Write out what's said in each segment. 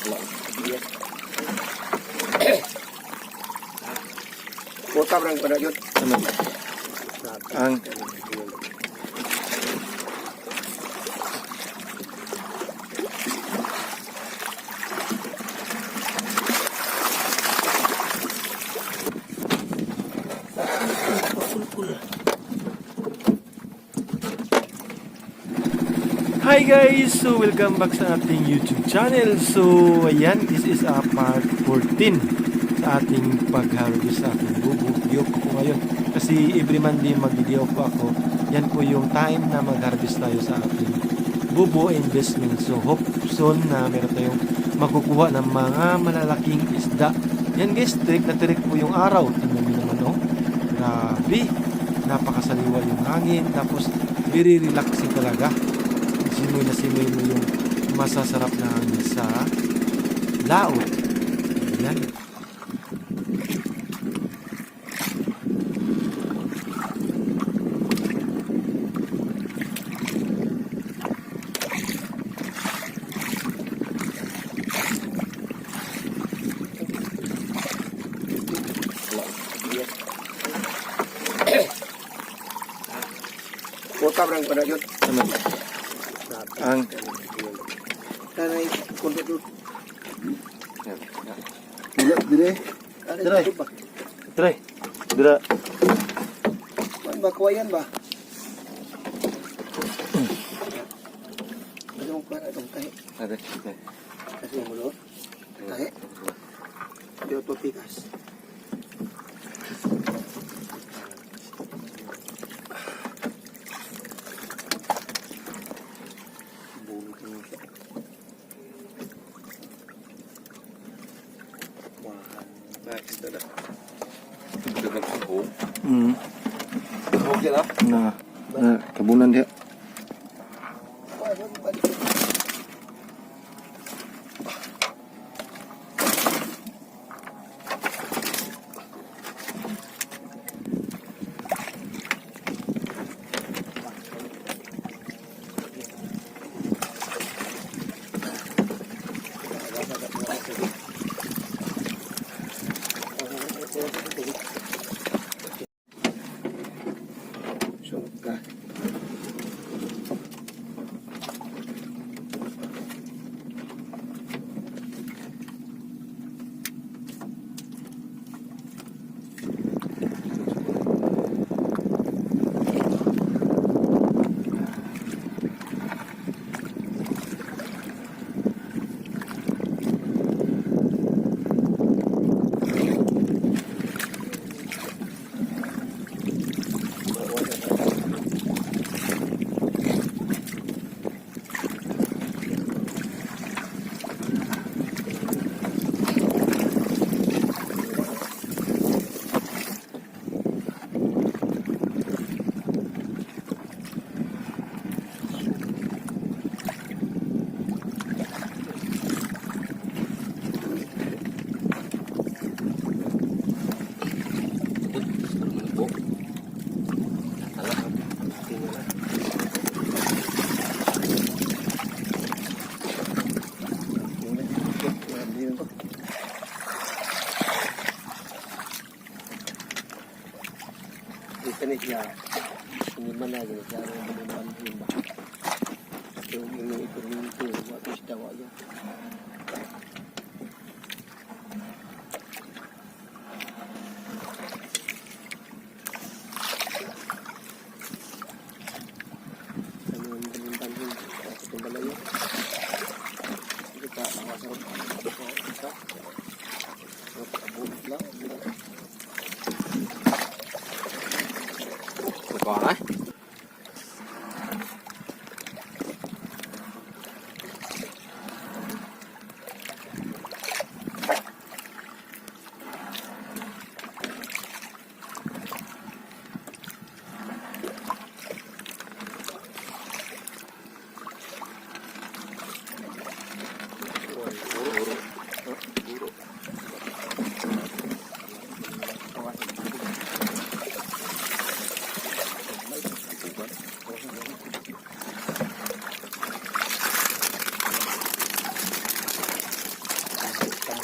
Yes. Kuta brang pada yun. Ang Hi guys! So welcome back sa ating YouTube channel. So ayan, this is a part 14 sa ating pag-harvest sa ating bubo. Day off ko ngayon. Kasi every Monday mag-day off ako. Yan po yung time na mag-harvest tayo sa ating bubo investment. So hope soon na meron tayong makukuha ng mga malalaking isda. Yan guys, tirik na tirik po yung araw. Tingnan nyo naman, oh. Grabe! Napakasaliwa yung hangin. Tapos very relaxing talaga. Simoy na simoy mo yung masasarap na hangin sa laot. Ayan. Yes. Kuta brang pada yun. Ang Tanay kundo dul. Dila, dire. Dire. Try. Dira. Man ba kawayan ba? Ano mong kuwan atong tahi? Ate. Kasi mo lo. Tahi. Di to pikas. Bulo ko siya. Wah. Nice, dala. Dagang home. Home na. Na. Na kabunan dia. Wah, wah, wah. Suka. Dito na siya. Hindi man na gini siya. Ang mga ba? Yung ini ito ito wa isda wa ya. Ano yung ganun sa itong balayo? Kita ang sarap isa. Sarap lang. Còn đấy.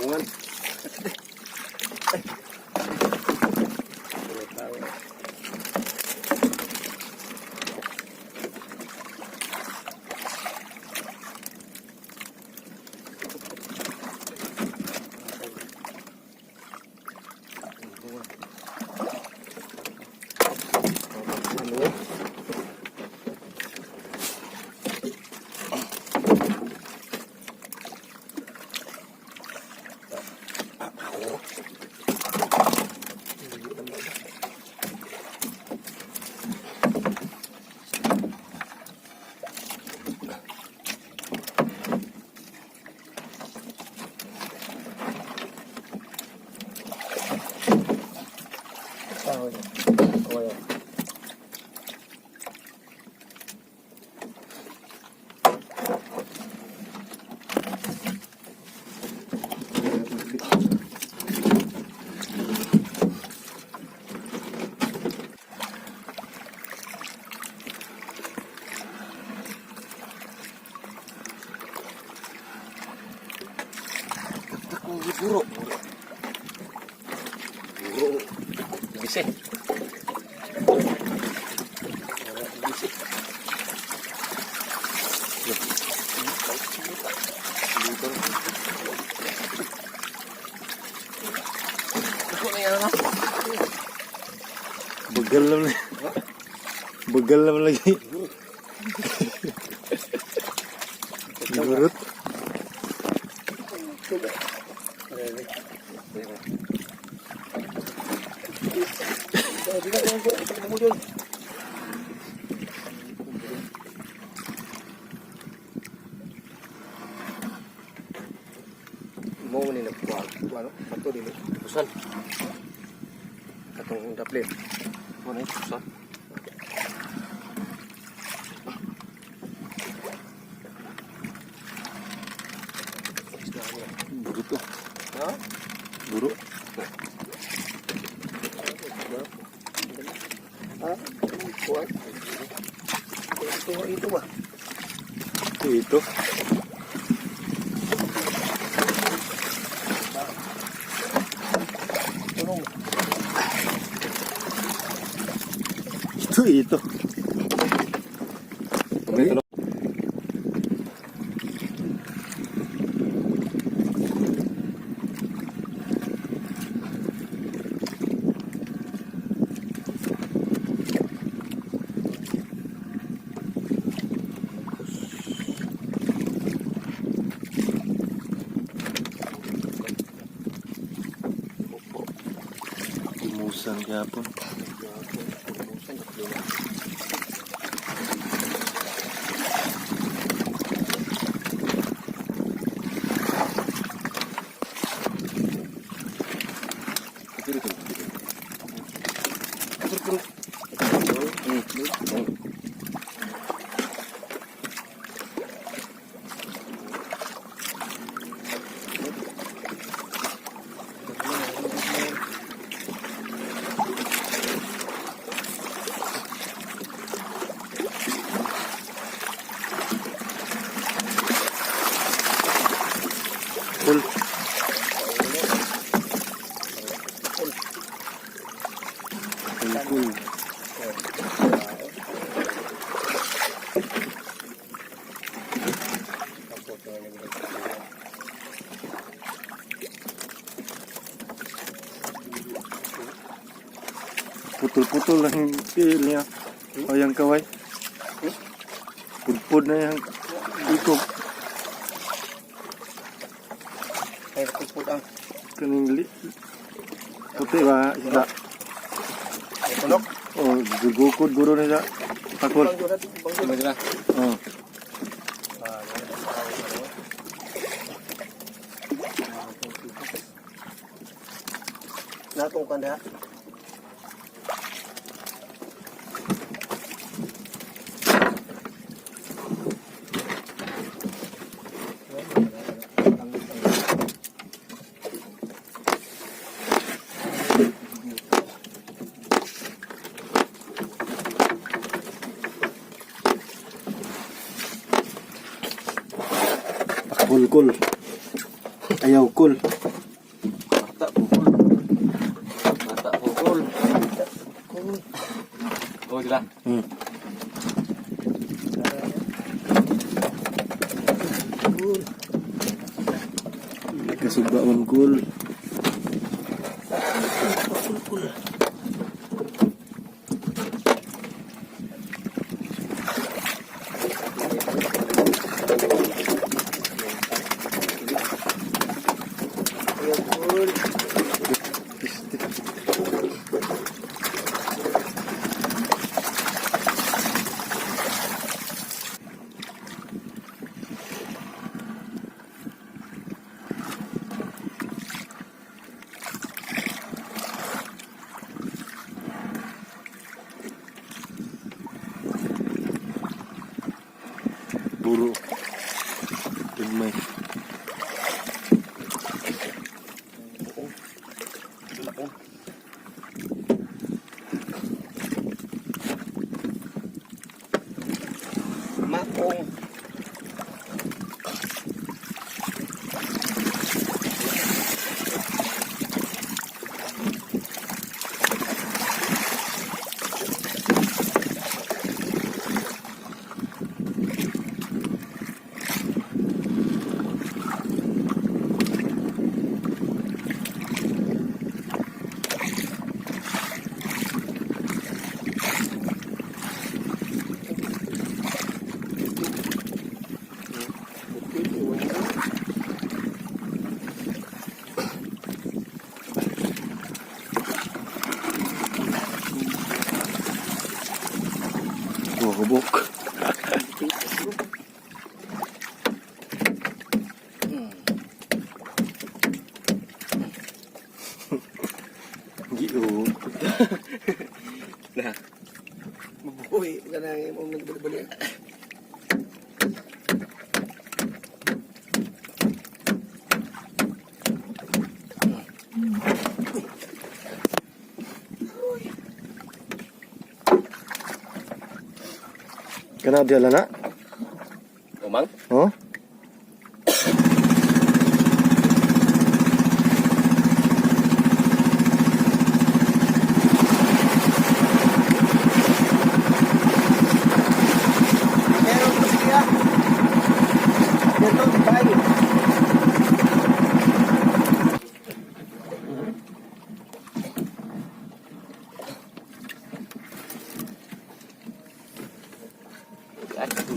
Bungan. Ay. Tao. Ano eh? Tao niya. Oh, yan. Buro. Buro. Bise. Bise. Ako na yan, ano? Bagal lang lagi. Bagal lang lagi. Gurot. Mo ni nagkuha. Ano? Bato dili. Pusan. Katong daplin. Ano yun? Pusan. Burot to. Ha? Buro. Ha? Kuha. Ito, ito ba? Ito, ito. Tulong. Ito, ito. Ito na. Imusan gyapon. Cool. Cool, cool. Putol-putol lang yung tiil niya. O yung kaway. Pudpud na yung ikog. Ay, puput ang. Kaning puti ba isda? Ay, tunok. O, gugukod guro na siya. Takol. Bang doon natin, bang doon. Ano na? Oh. Natong kanda. Pakul-kul. Ayaw kul. Oo sila. Kasugba man cool. Buro. Gagmay. Maong. Bukbuk. Gio. Na. Mabuhi ka na yung mga bali-bali. Kana di ala na? Umang? Oh? Meron pa siya. Meron tayo.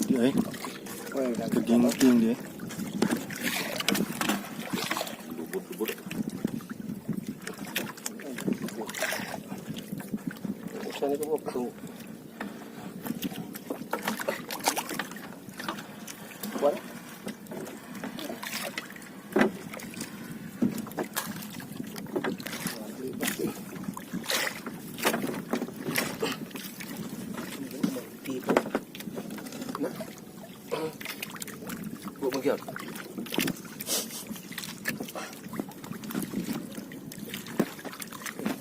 Di ay. Kaginting di. Lubot-lubot. Saan ko po? Wala. Tipo. Na. Huwag magyot.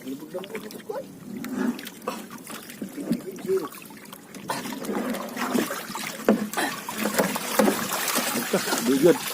Libog lang po dito ko ay. Zero. Di good.